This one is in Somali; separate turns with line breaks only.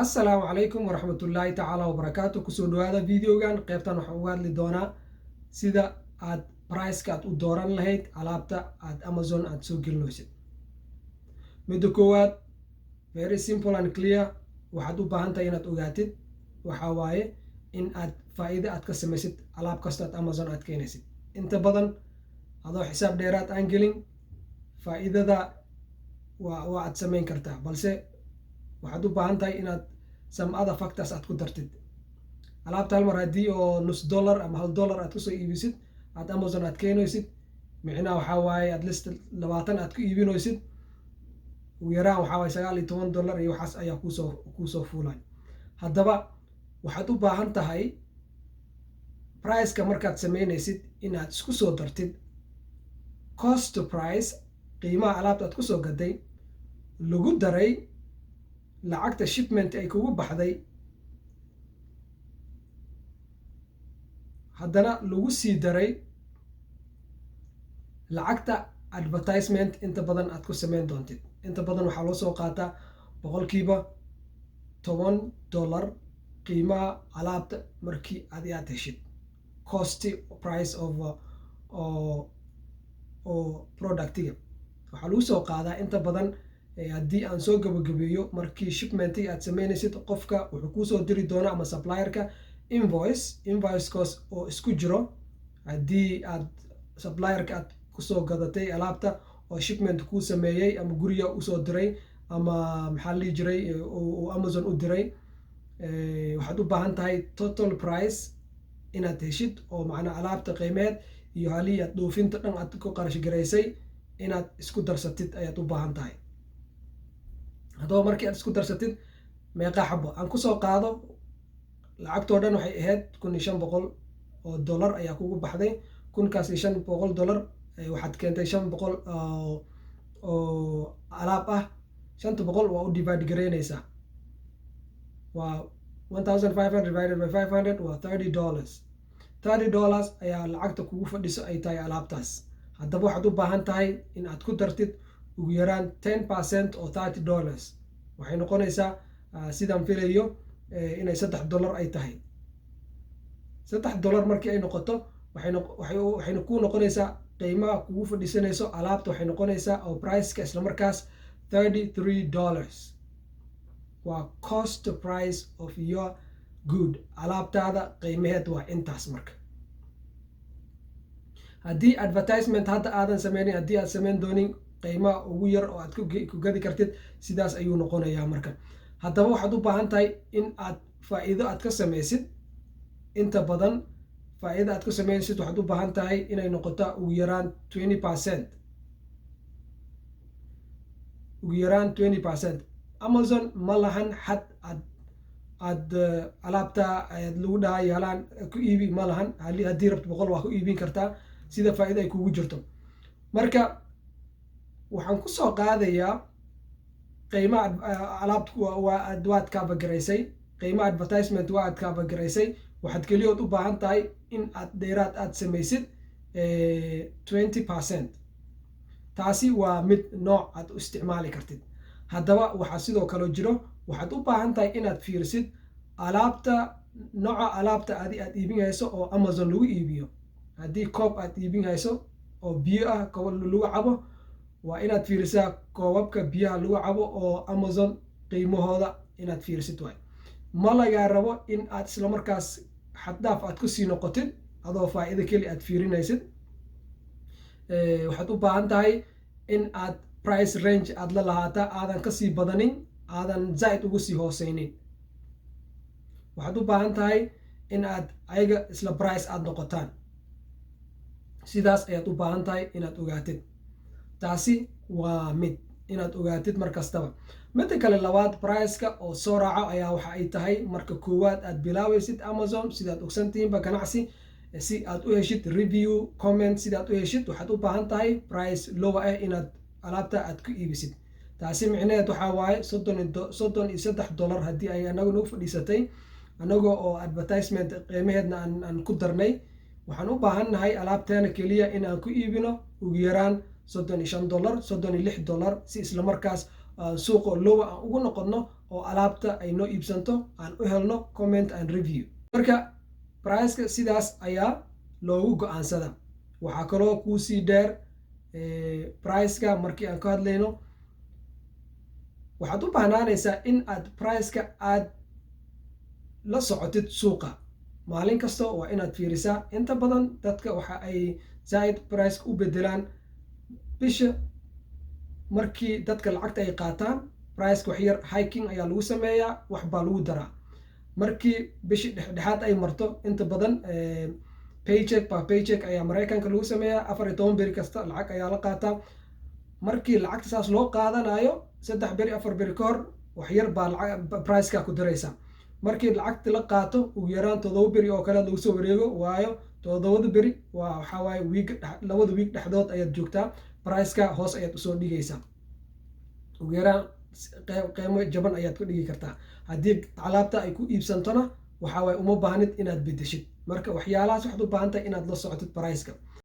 Asalaamu calaykum waraxmatullaahi tacaala wabarakaatu. Kusoo dhawaada videogan. Qeybtan waxaan uga hadli doonaa sida aad priceka aad u dooran lahayd alaabta aad Amazon aad soo gelinaysid. Midda koowaad, very simple and clear, waxaad u baahan tahay inaad ogaatid waxaa waaye in aad faa'iide aad ka samaysid alaab kasta aad Amazon aad keenaysid. Inta badan, adoo xisaab dheeraad aan gelin, faa'iidada waa aad samayn kartaa, balse waxaad u baahan tahay inaad some other factors aad ku dartid. Alaabta hal mar haddii oo nus dollar ama $1 aad kusoo iibisid, aad Amazon aad keenaysid, micnaha waxaa waaye at least 20 aad ku iibinaysid, ugu yaraan waxaa waaye $19 iyo waxaas ayaa kuusoo fuulay. Haddaba waxaad u baahan tahay priceka markaad samaynaysid inaad isku soo dartid cost to price, qiimaha alaabta aad kusoo gaday, lagu daray lacagta shipment ay kugu baxday, haddana lagu sii daray lacagta advertisement inta badan aad ku samayn doontid. Inta badan waxaa loo soo qaataa 10% qiimaha alaabta markii adi aad heshid, cost price of oo productiga waxaa lagu soo qaadaa inta badan. Haddii aan soo gabagabeeyo, markii shipmentiga aad sameynaysid, qofka wuxuu kuusoo diri doonaa ama supplierka invoice, invoicekaas oo isku jiro haddii aad supplierka aad kusoo gadatay alaabta oo shipment kuu sameeyey ama guriga usoo diray ama maxaa la dhihi jiray uu Amazon u diray, waxaad u baahan tahay total price inaad heshid, oo macnaa alaabta qiimeed iyo halihii aad dhoofinta dhan aad ku qarash garaysay inaad isku darsatid ayaad u baahan tahay. Haddaba markii aad isku darsatid, meeqa xabo aan kusoo qaado, lacagtoo dhan waxay ahayd $1,500 ayaa kugu baxday. $1,500 waxaad keentay 500 oo alaab ah. 500 waa u divide garaynaysaa, waa 1500 divided by 500, waa $30. $30 ayaa lacagta kugu fadhiso ay tahay alaabtaas. Haddaba waxaad u baahan tahay in aad ku dartid ugu yaraan 10% oo $30. Waxay noqonaysaa, sidaan filayo, inay $3 ay tahay. $3 markii ay noqoto, waxayna kuu noqonaysaa qiimaha kugu fadhiisanayso alaabta, waxay noqonaysaa oo priceka isla markaas $33 waa cost price of your good. Alaabtaada qiimaheed waa intaas. Marka haddii advertisement hadda aadan sameynin, haddii aad sameyn doonin, qiimaha ugu yar oo aad ku gadi kartid sidaas ayuu noqonayaa. Marka haddaba waxaad u baahan tahay in aad faa'iido aad ka samaysid. Inta badan faa'iido aad ka samaysid waxaad u baahan tahay inay noqoto ugu yaraan 20%, ugu yaraan 20%. Amazon ma lahan xad aad alaabta aad lagu dhaha yaalaan ku iibi, ma lahan. Haddii rabto 100 waa ku iibin kartaa, sida faa'iido ay kugu jirto. Marka waxaan kusoo qaadayaa qiimaha alaabta waad cover garaysay, qiimaha advertisement waa aad cover garaysay, waxaad keliyood u baahan tahay in aad dheeraad aad samaysid 20%. Taasi waa mid nooc aad u isticmaali kartid. Haddaba waxaa sidoo kale jiro, waxaad u baahan tahay inaad fiirisid alaabta, nooca alaabta adi aad iibin hayso oo Amazon lagu iibiyo. Haddii koob aad iibin hayso oo biyo ah, koob lagu cabo, waa inaad fiirisaa koobabka biyaha lagu cabo oo Amazon qiimahooda inaad fiirisid. Waay ma lagaa rabo in aad isla markaas xaddaaf aad kusii noqotid adoo faa'iido keli aad fiirinaysid. Waxaad u baahan tahay in aad price range aad la lahaata, aadan kasii badanin, aadan zaaid ugu sii hooseynin. Waxaad u baahan tahay in aad ayaga isla price aad noqotaan. Sidaas ayaad u baahan tahay inaad ogaatid. Taasi waa mid inaad ogaatid mar kastaba. Midda kale labaad, priceka oo soo raaco ayaa waxa ay tahay, marka koowaad aad bilaabaysid Amazon, sidaad ogsantihiinba ganacsi, si aad u heshid review, comment, sidaad u heshid, waxaad u baahan tahay price lower ah inaad alaabta aad ku iibisid. Taasi micnaheed waxaa waaye $33 haddii ay anagu nagu fadhiisatay, anagoo oo advertisement qiimaheedna aan ku darnay, waxaan u baahan nahay alaabteena keliya in aan ku iibino ugu yaraan $35, $36, si isla markaas Suuqa lowa aan ugu noqonno oo alaabta ay noo iibsanto, aan u helno comment and review. Marka priceka sidaas ayaa loogu go-aansada. Waxaa kaloo kuusii dheer, priceka markii aan ka hadlayno, waxaad u bahnaanaysaa in aad priceka aad la socotid suuqa. Maalin kasta waa inaad fiirisaa. Inta badan dadka waxa ay zaaid priceka u bedelaan bisha markii dadka lacagta ay qaataan. Priceka wax yar hiking ayaa lagu sameeyaa, wax baa lagu daraa. Markii bishii dhexdhexaad ay marto, inta badan paycheck by paycheck ayaa Maraykanka lagu sameeyaa. 14 beri kasta lacag ayaa la qaataa. Markii lacagta saas loo qaadanayo, 3 beri, 4 beri ka hor wax yar baa lacag priceka ku daraysa. Markii lacagta la qaato, ugu yaraan 7 beri oo kale lagu soo wareego, waayo 7da beri waa waxaa waaye week, 2da week dhexdood ayaad joogtaa, priceka hoos ayaad usoo dhigaysaa. Ugu yaraan qiimo jaban ayaad ku dhigi kartaa. Haddii alaabta ay ku iibsantona, waxaa waaye uma baahnid inaad bedeshid. Marka waxyaalahaas waxaad u baahan tahay inaad la socotid priceka.